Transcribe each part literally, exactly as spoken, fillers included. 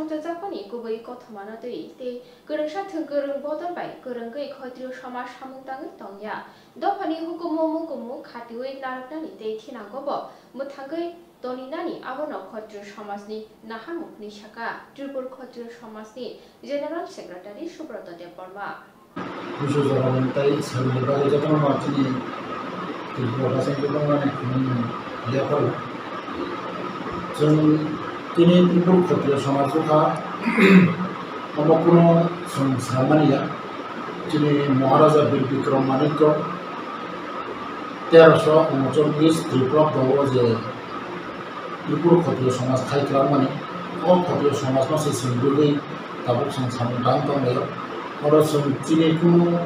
Chajagmani kubui kothomano twi tei kwrwngsa thwng kwrwng bodol bai kwrwngwi Khotriyo somaj samung tangwi tongya. Dophani hukumu mukumu khatiwi narwknani tei thinango bo mwthangwi toninani abono Khotriyo somajni naharmung hwnwi sakha Tripur Khotriyo somajni General Secretary Subroto Debbarma. Busu jorani tei salni bagwi jotono no chini Tripura bwskango jotono no khwnwi yapharo. Chwng tini Tripura Khotriyo somaj wngkha, omo kunu chwng sanmani ya. Chini Maharaja Bir Bikram Manikya teroso unochollis Tripura o je Tripura Khotriyo somaj khai kwlangmani, o Khotriyo somajno se chwng rwgwi tabuk chwng samung tang tonglaio. Oro chwng chini kunu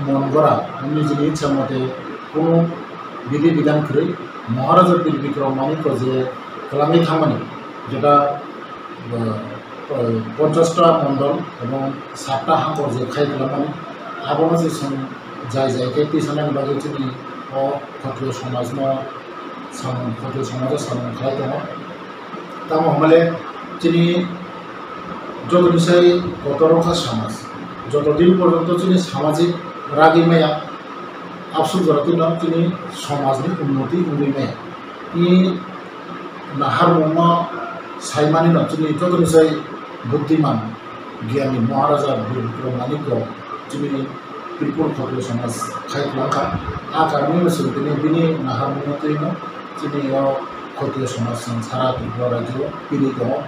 mon gora, nijini ichha mote kunu bidhi bidhan kwrwi Maharaja Bir Bikram Manikya je kwlangwi thangmani, jeta, eh, ponchash ta mondol ebong satta hangkor je khai kwlangmani, abono se chwng jai jai khe tisanani bagwi chini o Khotriyo somajno samung, Khotriyo somajo samung khlai tongo. Tamo hwnmale chini jotoni sai kotor wngkha somaj, joto din porjonto chini samajik ragwi maya, absuk jora tino chini somajni unnoti wngwi maya. I naharmungno saimanino chini jotoni sai budhiman, giyani Maharaja Bir Bikram Manikya chini Tripura Khotriyo somaj khai kwlangkha. A karonwi chwng tini bini naharmungno twino chini o Khotriyo somaj chwng sara Tripura rajyo pini tongo.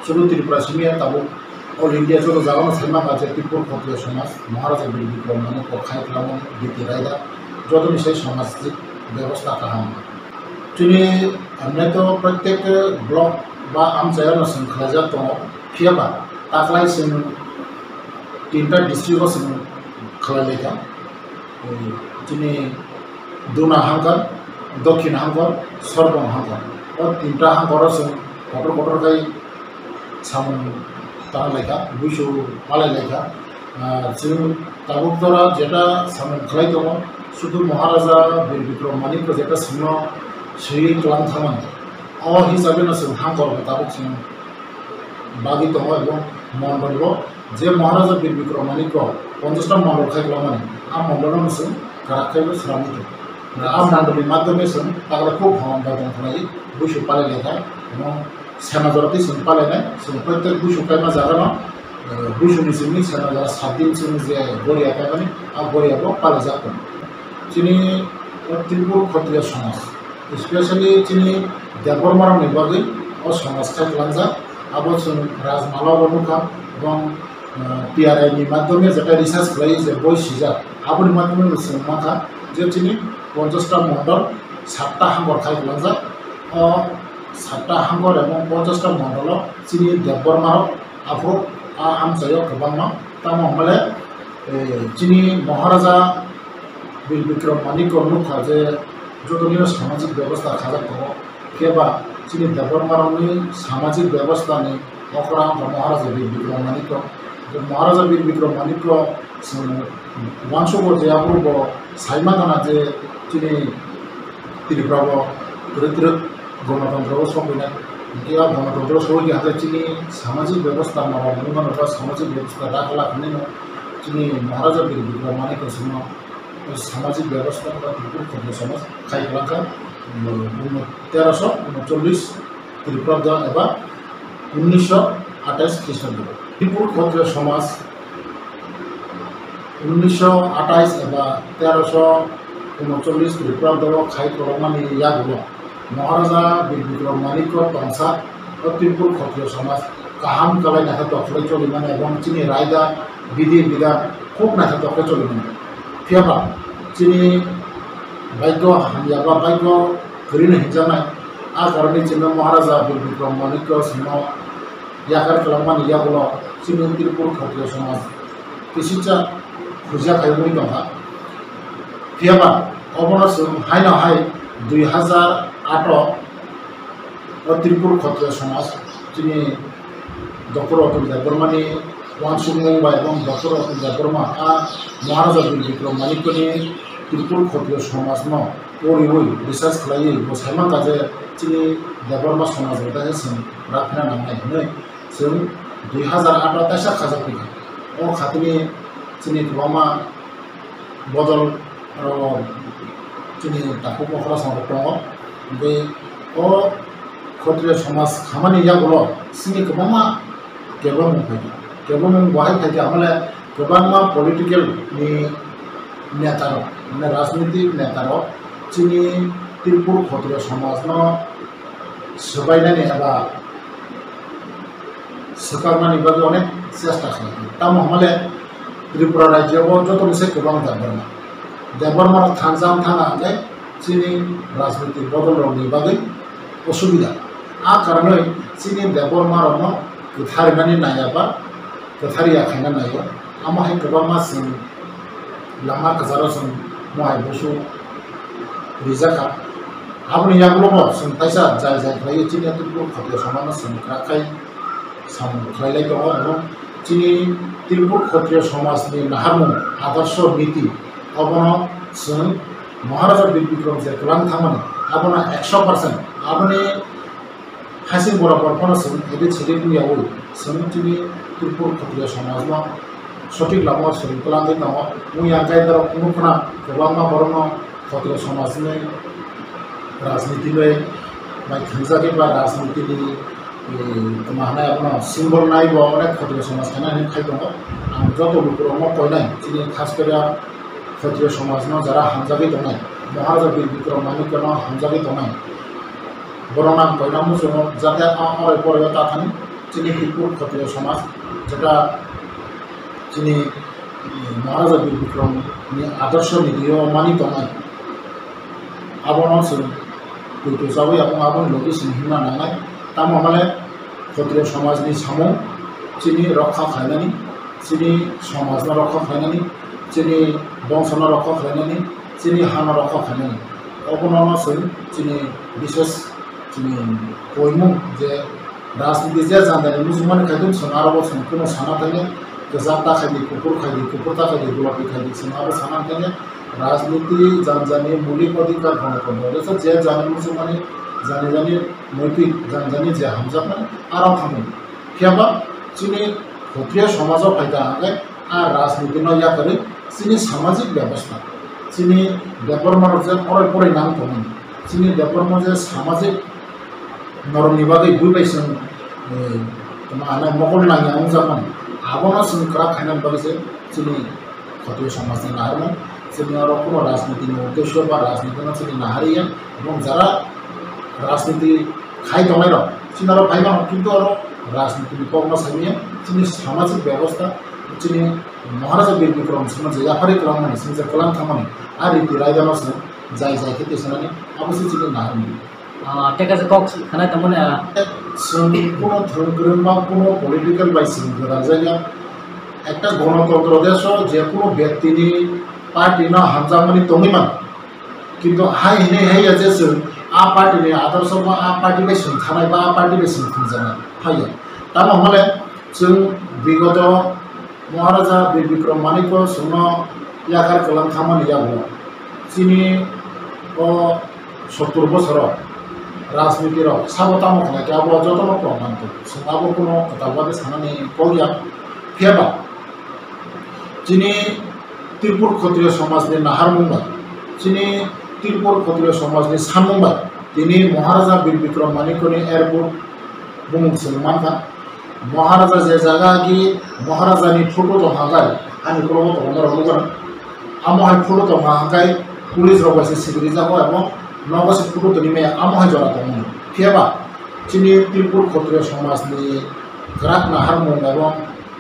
Sudu Tripura simi ya, tabuk All India joto jagano saimaka je Tripura Khotriyo somaj Maharaja Bir Bikram Manikya khai kwlangmani biti raida jotoni sai samajik bebosta kaham. Chini amne to prottek block ba amchayano chwng khlaijak tongo, phiya ba taklai chwng tinta district o chwng khlai laikha. Chini Duna hangkar, Dokhin hangkar, Sorbong hangkar. O tinta hangkaro chwng kotor kotor khai samung tang laikha, buisu palai laikha. Ah, chwng tabuk jora jeta samung khlai tongo, sudu Maharaja Bir Bikram Manikya jeta chwngno swi kwlang thangmani. O hisabeno chwng hangkor bo tabuk chwng bagwi tongo ebong mondol bo je Maharaja Bir Bikram Manikya ponchash ta mondol khai kwlangmani, a mondolno chwng kwrak khai bo swnamwi tongo. A mondolni madhyome chwng takhuk hambai tong khlai buisu palai laikha, ebong sena jora tei chwng palainai, chwng prottek buisu kaima jagano, eh, buisuni simi sena jora sat din chwng je goria kaimani, a goria bo palaijak tongo. Chini o Tripura Khotriya somaj, especially chini Debbarmarokni bagwi o somaj khai kwlangjak. Abo chwng Rajmala o nukha, ebong, eh, T R I ni madhyome jeta research khlai je boi sijak, aboni madhyome bo chwng mankha je chini ponchash ta mondol satta hangkor khai kwlangjak. O satta hangkor ebong ponchash ta mondolo chini Debbarmarok aphuru a amchaio kwbangma. Tamo hwnmale, eh, chini Maharaja Bir Bikram Manikya nukha je jotonino samajik bebosta khajak tongo, phiya ba chini Debbarmarokni samajik bebostani okra wngkha Maharaja Bir Bikram Manikya. Je Maharaja Bir Bikram Manikya chwng uansukgo je aphuru bo saima gana je chini Tripura bo twrwk twrwk gonotontro o sokwi nai. Hwnkhe a gonotontro sokwi khe hwnkhe chini samajik bebosta norok wngmano ba samajik bebosta rakhla hwnwi no chini Maharaja Bir Bikram Manikya chwngno samajik bebosta ba Tripura Khotriya somaj khai kwlangkha, um, teroso unochollis Tripura eba unnisho atais Khristabdo. Tripura Khotriya somaj unnisho atais eba teroso unochollis Tripura dolo khai kolokmani yagulo Maharaja Bir Bikram Manikya tongsa o Tripura Khotriya somaj kaham kalai naithotok khlai cholimani ebong chini raida bidhi bidhan khub naithotok khe cholimani. Phiya ba chini bhagyo hamya ba bhagyo kwrwino hinjaknai, a karonwi chini Maharaja Bir Bikram Manikya chwngno yakar kwlangmani yagulo chini Tripura Khotriya somaj kisisa huja khai wngwi tongkha. Phiya ba obono chwng haino hai dui hazar aat o o Tripura Khotriya somaj chini Doctor Atul Debbarmani uansukmung bai ebong Doctor Atul Debbarma a Maharaja Bir Bikram Manikyani Tripura Khotriya somajno poriwi research khlaiwi bo saimankha je chini Debbarma somaj bai khe chwng raphina nangnai hwnwi. Chwng Dui hazar aat o taisa khajak phaikha. O khatini chini kwbangma bodol, aro chini takhuk okra song tongo. Tei o Khotriya somaj khamani yagulo chini kwbangma kebengmung phaikha. Kebengmung bahai phaikha, amole kwbangma political ni neta rok, mane rajniti neta rok chini Tripur Khotriya somaj no swbainani eba swkaknani bagwi onek chesta khlai. Tamo hwnmale Tripura rajyo o joto ni se kwbang Debbarma. Debbarma rok thansa wng thang hwnkhe chini rajniti bodol rokni bagwi osubida. A karonwi chini Debbarma rokno kwtharinani naiya ba kwthar ya khaina naio. Amo hai kwbangma chwng lama kwcharo chwng mohai busu rijak kha. Aboni yagulo bo chwng taisa jai jai khlaiwi chini Tripur Khotriya somajno chwng kwrak khai samung khlai lai tongo. Abo chini Tripur Khotriya somajni naharmung, adarsho niti, obono chwng Maharaja Bir Bikram je kwlang thangmani, abono ekso percent aboni Hasing borok borok phano chwng edit sedit wngya ui, chwng chini Tripur Khotriya somajno sothik lama o chwng twlangwi tongo. Wngya khe borok nukha kwbangma borokno Khotriya somajni rajniti bai, bai thwngjagwi ba rajnitini, eh, tma hwnwi abono symbol nai bo onek Khotriya somaj khaina hinwi khai tongo. Ang joto lukurokno koinai chini khas khe Khotriya somajno jara hamjagwi tongnai, Maharaja Bir Bikram Manikya no hamjagwi tongnai, borok nang koina muchungo jate a oroi poroi o ta thani chini Tripur Khotriya somaj jeta chini, eh, Maharaja Bir Bikram ni adarsho ni dio mani tongnai. Abono chwng twi twi chawi abo, aboni logi chwng himna nangnai. Tamo hwnmale Khotriya somajni samung chini rokha khlainani, chini somajno rokha khlainani, chini bongsono rokha khlainani, chini hano rokha khlainani. Obono no chwng chini bises chini koimung je rajniti je jandani muchungmani khaitun chwng aro bo chwng kuno sana thangya, kwchak ta khaidi, kuphur khaidi, kuphur ta khaidi, gulapi khaidi, chwng abo sana thangya. Rajniti janjani mulik odhikar gonotantro. Jesa je jani muchungmani, jani jani noitik janjani je hamjakmani, aro thangwi. Phiya ba chini Khotriya somajo phaikha hwnkhe a rajnitino yakarwi chini samajik bebosta, chini Debbarma rok je oroi poroi nang tongmani, chini Debbarma je samajik norokni bagwi bui bai chwng, eh, tma hwnwi mokol nangya wngjakmani, abono chwng kwrak khainani bagwi se chini Khotriya somajni naharmung, chini oro kuno rajnitini uddesho ba rajnitino chini nahariya, ebong jara rajniti khai tongnai rok, chini oro phai mano, kintu oro rajnitini kokno saimanya, chini samajik bebosta, chini Maharaja Bir Bikram sima je yapharwi kwlangmani, sima je kwlang thangmani, a riti raidano se jai jai khe tisanani, abo se chini naharmung. Ah, tei kaisa kok khanai tongmani, ah. Chwng kuno thwng kwrwngma, kuno political bai chwng gwdaljakya. Ekta gonotantro desh o je kuno bektini party no hamjakmani tongwi mano. Kintu hai hinwi haiya je chwng a party ni adarsho ba a party bai chwng thanai ba a party bai chwng thwngjaknai haiya. Tamo hwnle chwng bigoto Maharaja Bir Bikram Manikya chwngno yakar kwlang thangmani yago chini o sottur bosoro rajniti rok sabo tamo khlai khe abo jotono proman tongo. Chwng abo kuno kwtal bagwi sanani kok ya. Phiya ba chini Tripur Khotriya somajni naharmung bai, chini Tripur Khotriya somajni samung bai tini Maharaja Bir Bikram Manikyani airport bumung chwng mankha. Maharaja je jaga agi Maharajani photo tong hakai, ani ulo bo tong norok nukha. Amo hai photo tong hakai, police rok bai se sikiri jago abo nogo se photo toni maya, amo hai jora tong mano. Phiya ba chini Tripur Khotriya somajni kwrak naharmung abo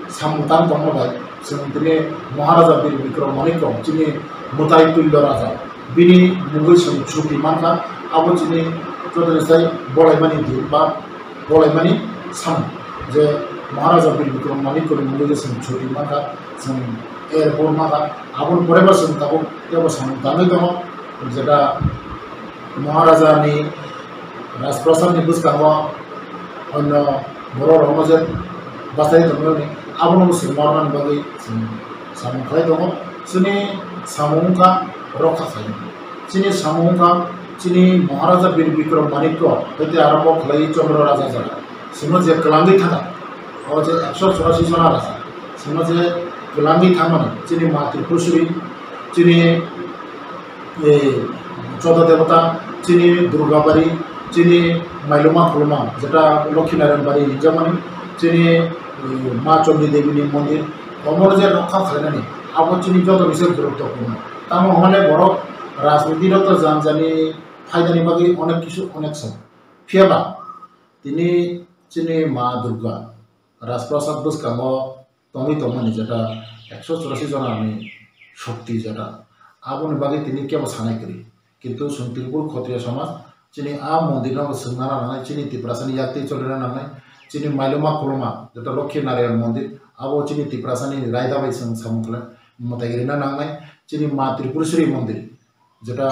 samung tang tongma bai chwng tini Maharaja Bir Bikram Manikya chini mwtai tullo raja bini mungwi chwng chuti mankha, abo chini jotoni sai bolaimani din ba bolaimani samung je Maharaja Bir Bikram Manikyani mungwi je chwng chuti mankha, chwng airport mankha, aboni pore bo chwng tabuk tebo samung tangwi tongo, jeta Maharajani Rajprasad ni bwskango onno borok rokno je bachai tongmani abono chwng nornani bagwi chwng samung khlai tongo. Chini samung wngkha rokha khlainai. Chini samung wngkha chini Maharaja Bir Bikram Manikya hwnkhe arombo khlai Chandra Raja jora. Chwngno je kwlangwi thangkha. O je ekso churasi jona rasa, sima je kwlangwi thangmani, chini ma Tripurasuri, chini, eh, Chodo Debota, chini Durga Bari, chini Mailoma Khuluma, jeta Lokhi Narayan Bari hinjakmani, chini, eh, Ma Chondi Devi ni mondir, omo je rokha khlainani, abo chini joto ni se guruttopurno. Tamo hwnle borok rajniti rok to jani jani phaidani bagwi onek kisu onek song. Phiyaba tini chini Ma Durga, Rajprasad bwskango tongwi tongmani jeta ekso churasi jona ni shokti jeta. Aboni bagwi tini kebo sanai kwrwi. Kintu chwng Tripur Khotriya somaj, chini a mondir no swngna nangnai, chini Tiprasani yaktwi cholina nangnai, chini Mailoma Khuluma, jeta Lokhi Narayan mondir, abo chini Tiprasani raida bai chwng samung khlai mwtai rina nangnai, chini Ma Tripurasuri mondir, jeta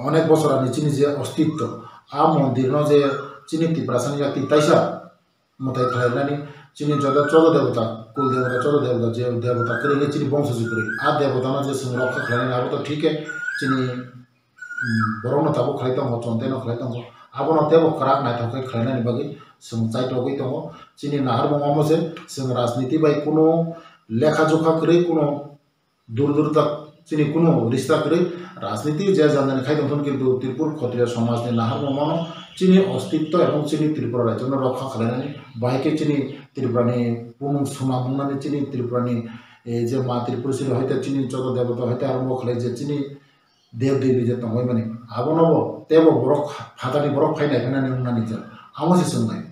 onek bosor ani chini je ostitto, a mondir no je chini Tiprasani yaktwi taisa mwtai khlainani, chini joto Chodo Debota, Kul Debota, Chodo Debota, je Debota kwrwi le chini bongso si kwrwi. A Debota no je chwng rokha khlainani, abo to thik khe chini, mm, borok no tabuk khlai tongo, chonte no khlai tongo. Abono tebo kwrak naithok khe khlainani bagwi chwng chaitogwi tongo. Chini naharmung omo se chwng rajniti bai kuno lekha jokha kwrwi, kuno dur dur tak chini kuno rista kwrwi, rajniti je jani jani khai tongthun, kintu Tripur Khotriya somaj ni naharmung mano chini ostitto ebong chini Tripura rajyo no rokha khlainani, bahai khe chini Tripura ni bumung swnam wngnani, chini Tripura ni, eh, je Ma Tripurasuri hoite chini Chodo Debota hoite arombo khlai je chini dev devi je tongwi mani, abono bo tebo borok phatani borok phai nai phainani wngnani je amo se chwngnai.